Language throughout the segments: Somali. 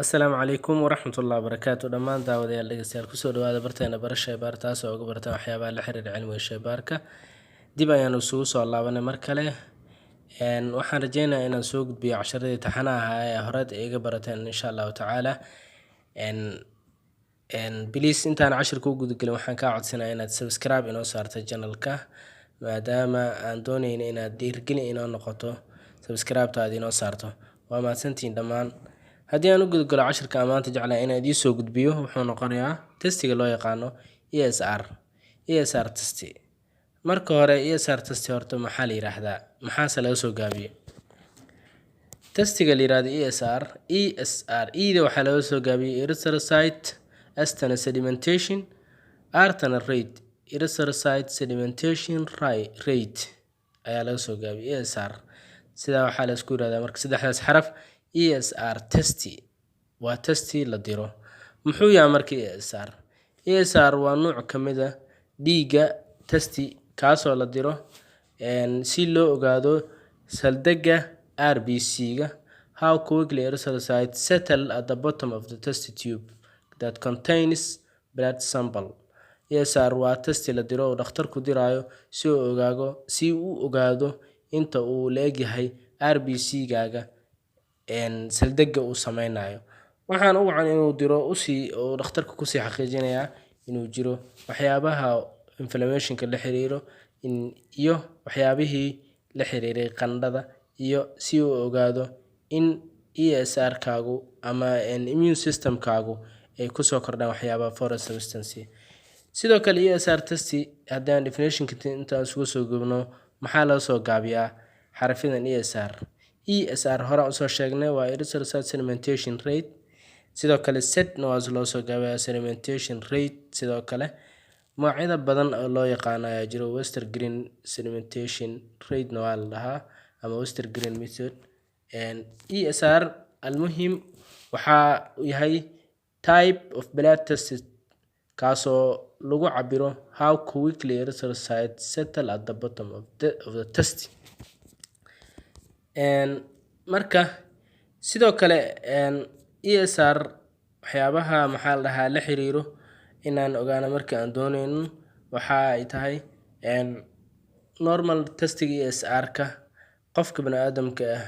Asalaamu calaykum waraxmatullahi wabarakaatu. Dhammaan daawadayaal, dhegeystayaal, kusoo dhawaada barteena Bara Shaybaar, taas oo uga bartaan waxyaabaha la xiriira cilmiga shaybaarka. Dib ayaanu isugu soo laabanay mar kale. Waxaan rajeynayaa inaan soo gudbiyo casharadii taxanaha ahaa ee horeed iga barateen, insha Allahu tacaala. Please, intaan cashirka u gudagelin, waxaan kaa codsanayaa inaad subscribe inoo saarto channelka, maadaama aan dooneyno inaad dhiirigelin inoo noqoto subscribe-taada inoo saarto. Waa mahadsantihiin dhammaan. Haddii aan u gudagalo cashirka aan maanta jeclahay inaan idiin soo gudbiyo, wuxuu noqonayaa testiga loo yaqaano ESR, ESR test. Marka hore, ESR test horta maxaa la yiraahdaa, maxaase laga soo gaabiyey? Testiga la yiraahdo ESR, ESR, E-da waxaa laga soo gaabiyey erythrocyte, S-tana sedimentation, R-tana rate. Erythrocyte sedimentation rate ayaa laga soo gaabiyey ESR. Sidaa waxaa la isku yirahdaa marka saddexdaas xaraf ESR test. Waa testi la diro. Muxuu yahay marka ESR? ESR waa nuuc ka mid ah dhiigga testi, kaasoo la diro si loo ogaado saldegga RBC-ga, how quickly erythrocytes settle at the bottom of the test tube that contains blood sample. ESR waa testi la diro oo dhakhtarku diraayo si uu ogaado inta uu la egyahay RBC-gaaga saldegga uu sameynayo. Waxaan u wacan inuu diro usii oo dhakhtarka kusii xaqiijinayaa inuu jiro waxyaabaha inflammationka la xiriiro iyo waxyaabihii la xiriiray qandhada, iyo si uu ogaado in ESR-kaagu ama immune system-kaagu ay kusoo kordhaan waxyaabaha foreign substance. Sidoo kale, ESR test, haddii aan definitionka intaan isugu soo gubno, maxaa laga soo gaabiyaa xarafyadan ESR? ESR hore aan usoo sheegnay, waa erythrocyte sedimentation rate. Sidoo kale, SED na waa loo soo gaabiyaa, sedimentation rate. Sidoo kale, magacyada badan oo loo yaqaano ayaa jiro. Westergren sedimentation rate na waa la dhahaa, ama Westergren method. ESR almuhim waxaa yahay type of blood test kaasoo lagu cabiro how quickly erythrocytes settle at the bottom of the test. Marka sidoo kale, ESR waxyaabaha, maxaa la dhahaa, la xiriiro inaan ogaano marka aan dooneyno waxa ay tahay normal testiga ESR-ka. Qofka baniaadamka ah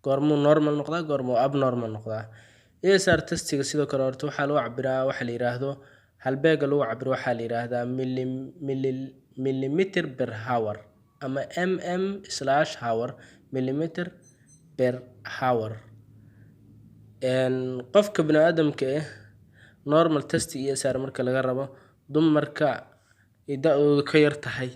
goormuu normal noqdaa, goormuu abnormal noqdaa ESR testiga? Sidoo kale, horta waxaa lagu cabiraa waxa la yiraahdo, halbeega lagu cabiro waxaa la yiraahdaa millimeter per hour ama mm/hour, millimeter per hour. Qofka baniaadamka ah normal test ESR marka laga rabo, dumarka ay da-doodu ka yar tahay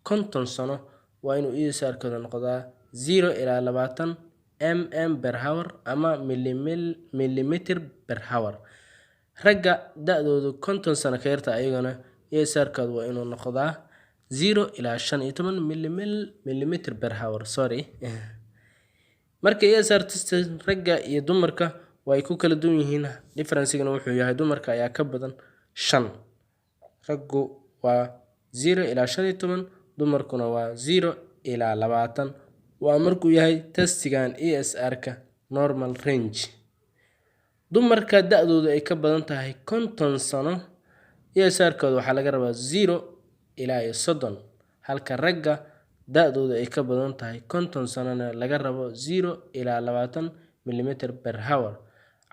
50 sano waa inuu ESR-kooda noqdaa 0 ilaa 20 mm per hour ama millimeter per hour. Ragga da-doodu 50 sano ka yarta ayagana ESR-kooda waa inuu noqdaa 0 ilaa 15 millimeter per hour, sorry. Marka ESR test ragga iyo dumarka way ku kala duwan yihiin. Differencegana wuxuu yahay dumarka ayaa ka badan 5. Raggu waa 0 ilaa 15, dumarkuna waa 0 ilaa 20. Waa markuu yahay testigan ESR-ka normal range. Dumarka da-doodu ay ka badan tahay 50 sano ESR-kooda waxaa laga rabaa 0 ilaa iyo 30, halka ragga da-doodu ay ka badan tahay 50 sanona laga rabo 0 ilaa 20 millimeter per hour.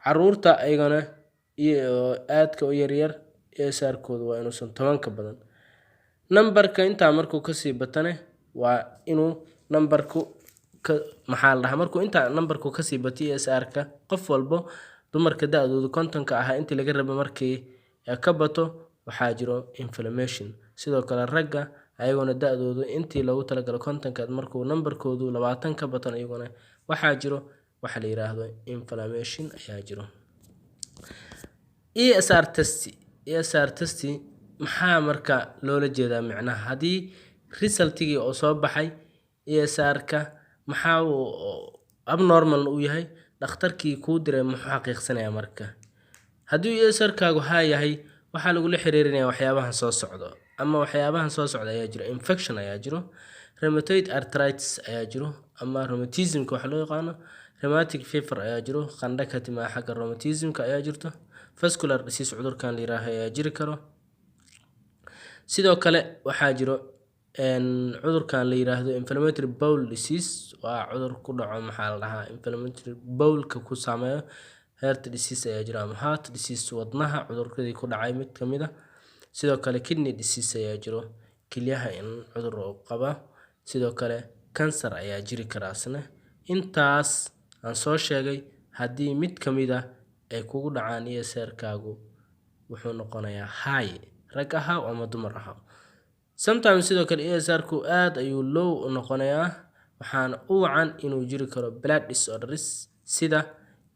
Caruurta ayagana iyo aadka u yaryar ESR-koodu waa inuusan 10 ka badan. Nambarka intaa markuu kasii batane waa inuu nambarku ka, maxaa la dhahaa, markuu intaa nambarku kasii bato ESR-ka qof walbo, dumarka da-doodu 50-ka ahaa intii laga rabo markii ka bato, waxaa jiro inflammation. Sidoo kale, ragga ayaguna da-doodu intii loogu talagalo 50-ka markuu nambarkoodu 20 ka batan, iyaguna waxaa jiro waxa la yiraahdo inflammation ayaa jiro. ESR test, ESR test maxaa marka loola jeedaa? Micnaha, haddii resultigii oo soo baxay ESR-ka maxaa uu abnormal uu yahay, dhakhtarkii kuu diray muxuu xaqiiqsanayaa? Marka haddii ESR-kaagu haa yahay, waxaa lagula xiriirinaya waxyaabahan soo socdo ama waxyaabahan soo socda ayaa jiro. Infection ayaa jiro, rheumatoid arthritis ayaa jiro ama rheumatismka waxa loo yaqaano. Rheumatic fever ayaa jiro, qandho ka timaa xagga rheumatismka ayaa jirto. Vascular disease cudurkan la yiraaho ayaa jiri karo. Sidoo kale waxaa jiro cudurkan la yiraahdo inflammatory bowel disease, waa cudur ku dhaco, maxaa la dhahaa, inflammatory bowelka ku saameeyo. Heart disease ayaa jiro ama heart disease, wadnaha cudurkadii ku dhacay mid ka mid ah. Sidoo kale kidney disease ayaa jiro, kilyaha in cudur uu qaba. Sidoo kale kansar ayaa jiri kara asna. Intaas aan soo sheegay haddii mid ka mid ah ay kugu dhacaan, ESR-kaagu wuxuu noqonayaa high, rag ahaw ama dumar ahaw. Sometimes sidoo kale ESR-ku aad ayuu low u noqonayaa, waxaana u wacan inuu jiri karo blood disorders, sida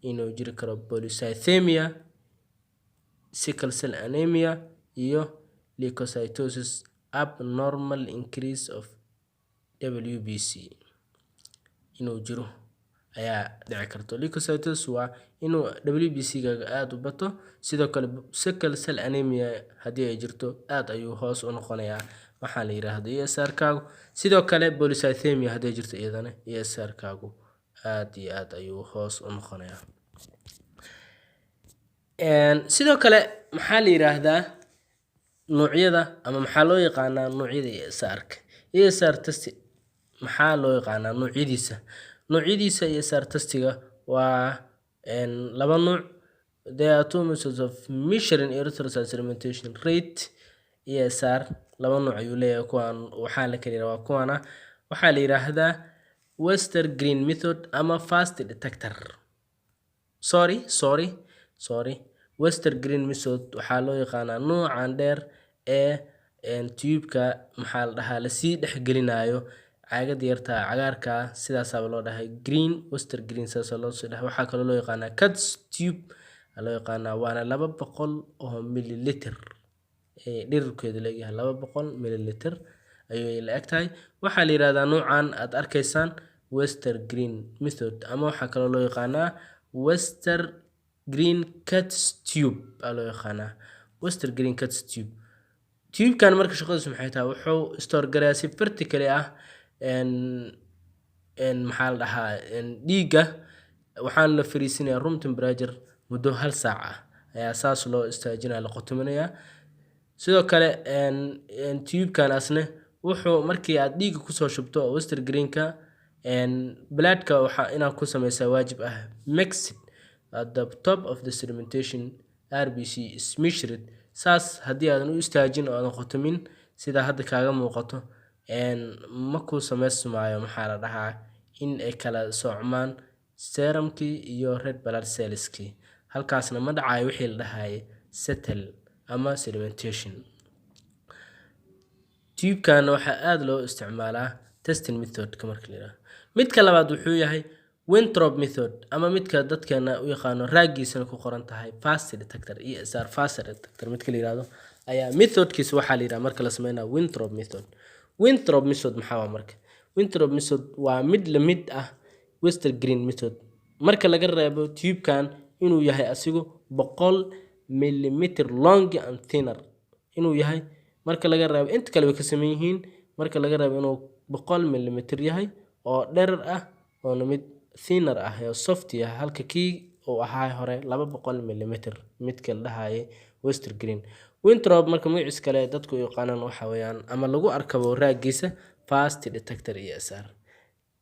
inuu jiri karo polycythemia, sickle cell anemia iyo leukocytosis, abnormal increase of WBC inuu jiro ayaa dhici karto. Leukocytosis waa inuu WBC-gaaga aada u bato. Sidoo kale sickle cell anemia haddii ay jirto, aad ayuu hoos u noqonayaa waxaa la yiraahdo ESR-kaagu. Sidoo kale polycythemia haddii ay jirto, iyadana ESR-kaagu aad iyo aad ayuu hoos u noqonayaa. Sidoo kale maxaa la yiraahdaa noocyada ama maxaa loo yaqaanaa noocyada ESR-ka? ESR test maxaa loo yaqaanaa noocyadiisa? Noocyadiisa ESR testiga waa laba nuuc. There are two methods of measuring erythrocyte sedimentation rate. ESR laba nuuc ayuu leeyahay. Kuwan waxaa la kala yiraahdaa, waa kuwana, waxaa la yiraahdaa Westergren method ama fast detector. Sorry, sorry, sorry, Westergren method waxaa loo yaqaanaa nuucan dheer ee tube-ka, maxaa la dhahaa, lasii dhexgelinayo caagada yarta cagaarka, sidaasaaba loo dhahay green, Westergren sidaasaa loo sii dhahay. Waxaa kaloo loo yaqaanaa Katz tube aa loo yaqaanaa, waana 200 oo milliliter ee dhererkeedu leeyahay, 200 milliliter ayay la eg tahay. Waxaa la yiraahdaa nuucan aad arkaysaan Westergren method ama waxaa kaloo loo yaqaanaa Westergren Katz tube aa loo yaqaanaa, Westergren Katz tube. Tube-kan marka shaqadiisu maxay tahay? Wuxuu store gareeyaa si vertically ah maxaa la dhahaa, dhiigga. Waxaana la fariisinayaa room temperature muddo hal saac ah ayaa saas loo istaajinaya, la qotominayaa. Sidoo kale tube-kan asne wuxuu markii aad dhiigga kusoo shubto Westergren-ka bloodka, waxaa inaad ku sameysaa waajib ah mixed at the top of the sedimentation RBC is measured. Saas haddii aadan u istaajin oo aadan qotomin, sida hadda kaaga muuqato, ma ku sameysmaayo, maxaa la dhahaa, in ay kala soocmaan serumkii iyo red blood cellskii. Halkaasna ma dhacayo wixii la dhahayay settle ama sedimentation. Tube-kan waxaa aada loo isticmaalaa testing methodka marka la yiraahdo. Midka labaad wuxuu yahay Wintrobe method ama midka dadkeena u yaqaano raaggiisana ku qoran tahay fast detector, ESR fast detector midka la yiraahdo ayaa methodkiisa waxaa la yiraahdaa marka la sameynayo Wintrobe method. Wintrobe method maxaa waa marka? Wintrobe method waa mid la mid ah Westergren method marka laga reebo tube-kan inuu yahay asigu 100 millimeter long and thinner inuu yahay. Marka laga reebo inta kale way ka saman yihiin, marka laga reebo inuu 100 millimeter yahay oo dherer ah, oona mid thinner ah oo soft yahay, halka kii uu ahaa hore 200 millimeter, midka la dhahayay Westergren. Wintrobe marka magaciisa kale dadku u yaqaanaan waxa weeyaan ama lagu arkabo raaggiisa fast detector ESR.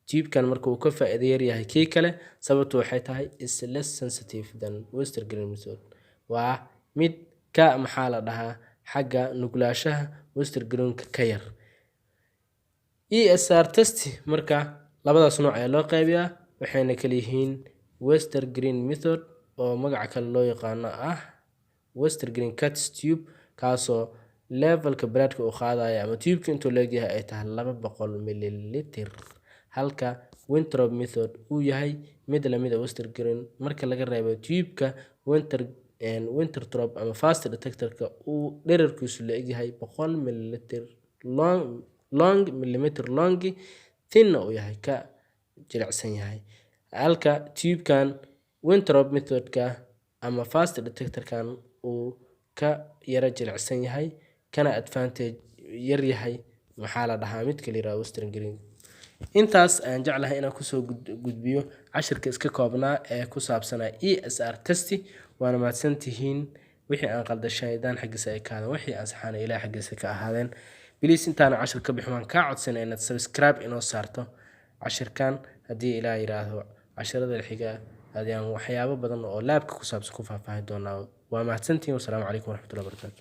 Tube-kan marka uu ka faa'iido yar yahay kii kale, sababtu waxay tahay is less sensitive than Westergren method, waa mid ka, maxaa la dhahaa, xagga nuglaashaha Westergren-ka ka yar. ESR test marka labadaas nooc ayaa loo qaybiyaa, waxayna kala yihiin Westergren method oo magaca kale loo yaqaano ah Westergren Katz tube, kaasoo levelka bloodka uu qaadayo ama tube-ka intuu leegyahay ay tahay 200 milliliter, halka Wintrobe method uu yahay mid lamid ah Westergren marka laga reebo tube-ka Wintrobe ama fast detector-ka uu dhererkiisu la egyahay 100 milliliter long, long millimeter long, thinna uu yahay, ka jilicsan yahay, halka tube-kan Wintrobe method-ka ama fast detector-kan uu ka yara jilicsan yahay, kana advantage yar yahay, maxaa la dhahaa, midka la yiraahdo Westergren. Intaas ayaan jeclahay inaan kusoo gudbiyo cashirka iska koobnaa ee ku saabsanaa ESR test. Waana mahadsantihiin. Wixii aan qalda shaydaan xaggiisa ay ka ahaadeen, wixii aan saxaana Ilaah xaggiisa ka ahaadeen. Please, intaana cashir ka bixin, waan kaa codsanay inaad subscribe inoo saarto cashirkan. Haddii Ilaah yiraahdo, cashirada xiga ayaan waxyaabo badan oo lab-ka ku saabsan ku faahfaahin doonaa. Waa mahadsantihiin. Wasalaamu calaykum waraxmatullahi wabarakaatu.